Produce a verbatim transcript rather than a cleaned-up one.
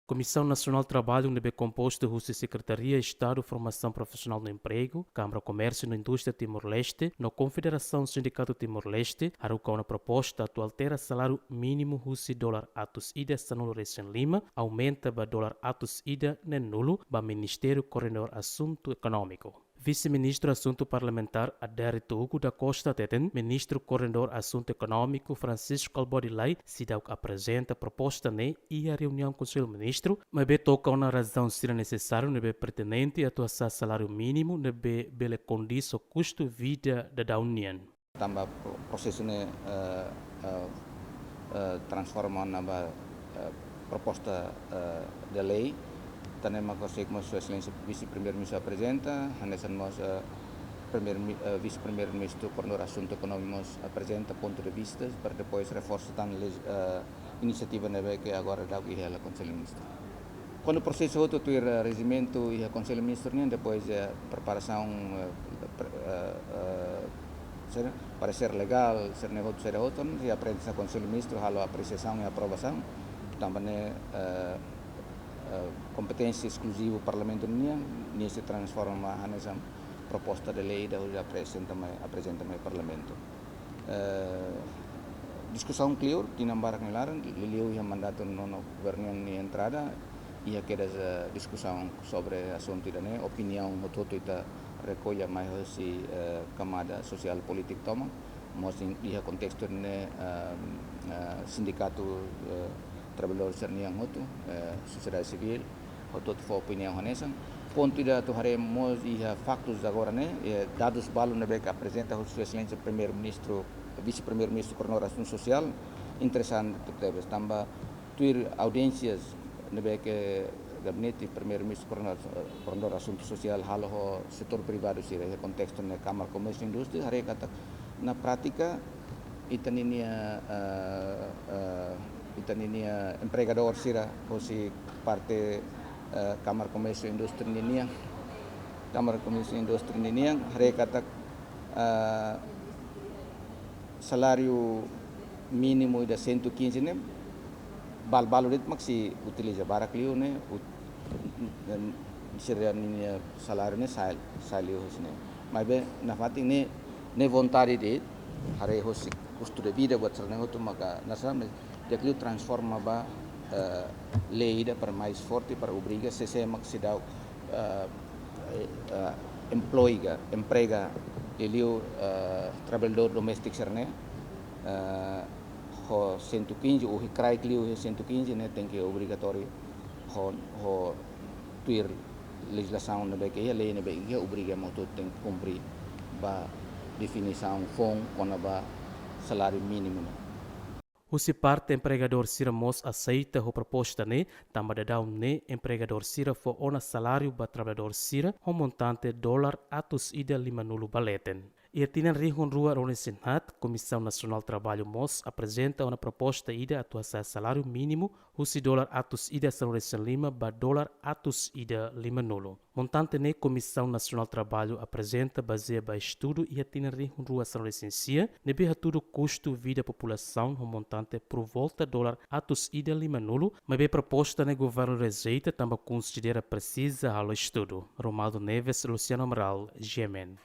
Komisaun Nasionál Traballu ne'ebé kompostu husi Sekretaria Estadu Formasaun Profisionál no Empregu, Kámara Komérsiu no Indústria Timor-Leste, no Konfederasaun Sindikatu Timor-Leste, haruka ona proposta atu altera saláriu mínimu husi dolar atus ida sanulu resin lima, aumenta ba dolar atus ida neen-nulu, ba Ministériu Koordenadór Asuntu Ekonómiku. Vise-Ministru Asuntu Parlamentár Adérito Hugo da Costa hateten, Ministru Koordenadór Asuntu Ekonómiku Francisco Albodi Lay seidauk aprezenta proposta ne'e iha reuniaun Konsellu Ministru, maibé toka ona razaun sira nesesáriu ne'ebé pertinente atu hasa'e saláriu mínimu ne'ebé bele kondiz ho kustu vida daudaun nian. Tanba pro-, prosesu ne'e, eh, eh, eh, transforma ona ba, eh, proposta, eh, de lei. Tan ne'e mak ha'u sei mós Sua Exelénsia Vise-Primeiru-Ministru aprezenta, hanesan mós, eh, Primeiru-Mi-, eh, Vise-Primeiru-Ministru Koordenadór Asuntu Ekonómiku mós aprezenta pontu de vista, para depois reforsa tan lei, eh, inisiativa ne'ebé ke agora daudaun iha hela Konsellu Ministru. Kuandu prosesu hotu tuir, eh, rejimentu iha Konsellu Ministru nian, depois, eh, preparasaun, eh, pre-, eh, eh, sira, paresér legál, sira-ne'e hotu, sira hotu, i aprezenta Konsellu Ministru halo apresiasaun i aprovasaun, tanba ne'e, eh, eh, kompeténsia eskluzivu Parlamentu nian, nia sei transforma hanesan proposta de lei ida hodi aprezenta mai, aprezenta mai Parlamentu. Eh, diskusaun kleur, tinan barak nia laran, liuliu iha mandatu nonu governu nia entrada, iha kedas, eh, diskusaun sobre asuntu ida-ne'e, opiniaun hotu-hotu ita rekolla mai husi, eh, kamada sosiál polítiku tomak, mós iha kontestu ne'e, eh, eh, sindikatu, eh, traballadór sira-nian hotu, eh, sosiedade sivíl, hotu-hotu fó opiniaun hanesan. Pontu ida atu haree mós iha faktus agora ne'e, eh, dadus balu ne'ebé ke aprezenta husi Sua Exelénsia Primeiru-Ministru, Vise-Primeiru-Ministru Koordenadór Asuntu Sosiál, interesante tebes. Tanba tuir audiénsias ne'ebé ke Gabinete Primeiru-Ministru Koordenadór, Koordenadór Asuntu Sosiál halo ho setór privadu sira, iha kontestu ne'e Kámara Komérsiu Indústria, haree katak na prátika, ita ninia, eh, eh, ita ninia empregadór sira, husi parte, eh, Kámara Komérsiu Indústria ninian, Kámara Komérsiu Indústria ninian, haree katak, eh, saláriu mínimu ida cento e quinze ne'e, balu-balu de'it mak sei utiliza, barak liu ne'e, ut-, sira-ninia saláriu ne'e sa'e, sa'e liu husi ne'e. Maibé, nafatin ne'e, ne'e vontade de'it, haree husi kustu de vida buat sira-ne'e hotu maka nasa, maibé di'ak liu transforma ba, eh, lei ida para mais forte, para obriga sé-sé mak seidauk, eh, eh, eh, employ ka, emprega, liuliu, eh, traballadór doméstiku sira-ne'e, eh, ho cento e quinze, ou kraik liu ho cento e quinze, ne'e tenke obrigatóriu ho, ho tuir lejizlasaun ne'ebé ke iha, lei ne'ebé iha, obriga ema hotu tenke kumpre ba definisaun foun kona-ba saláriu mínimu ne'e. Husi parte empregadór sira mós aseita ho proposta ne'e, tanba daudaun ne'e empregadór sira fó ona saláriu ba traballadór sira ho montante dolar atus ida lima-nulu ba leten. Iha tinan rihun rua ruanulu-resin-haat, Komisaun Nasionál Traballu mós aprezenta ona proposta ida atu hasa'e saláriu mínimu husi dolar atus ida sanulu-resin-lima ba dolar atus ida lima-nulu. Montante ne'e Komisaun Nasionál Traballu aprezenta bazeia ba estudu iha tinan rihun rua sanulu-resin-sia, ne'ebé hatudu kustu vida populasaun ho montante por volta dolar atus ida lima-nulu, maibé proposta ne'e governu rejeita tanba konsidera presiza halo estudu. Romaldo Neves, Luciano Amaral, G M N.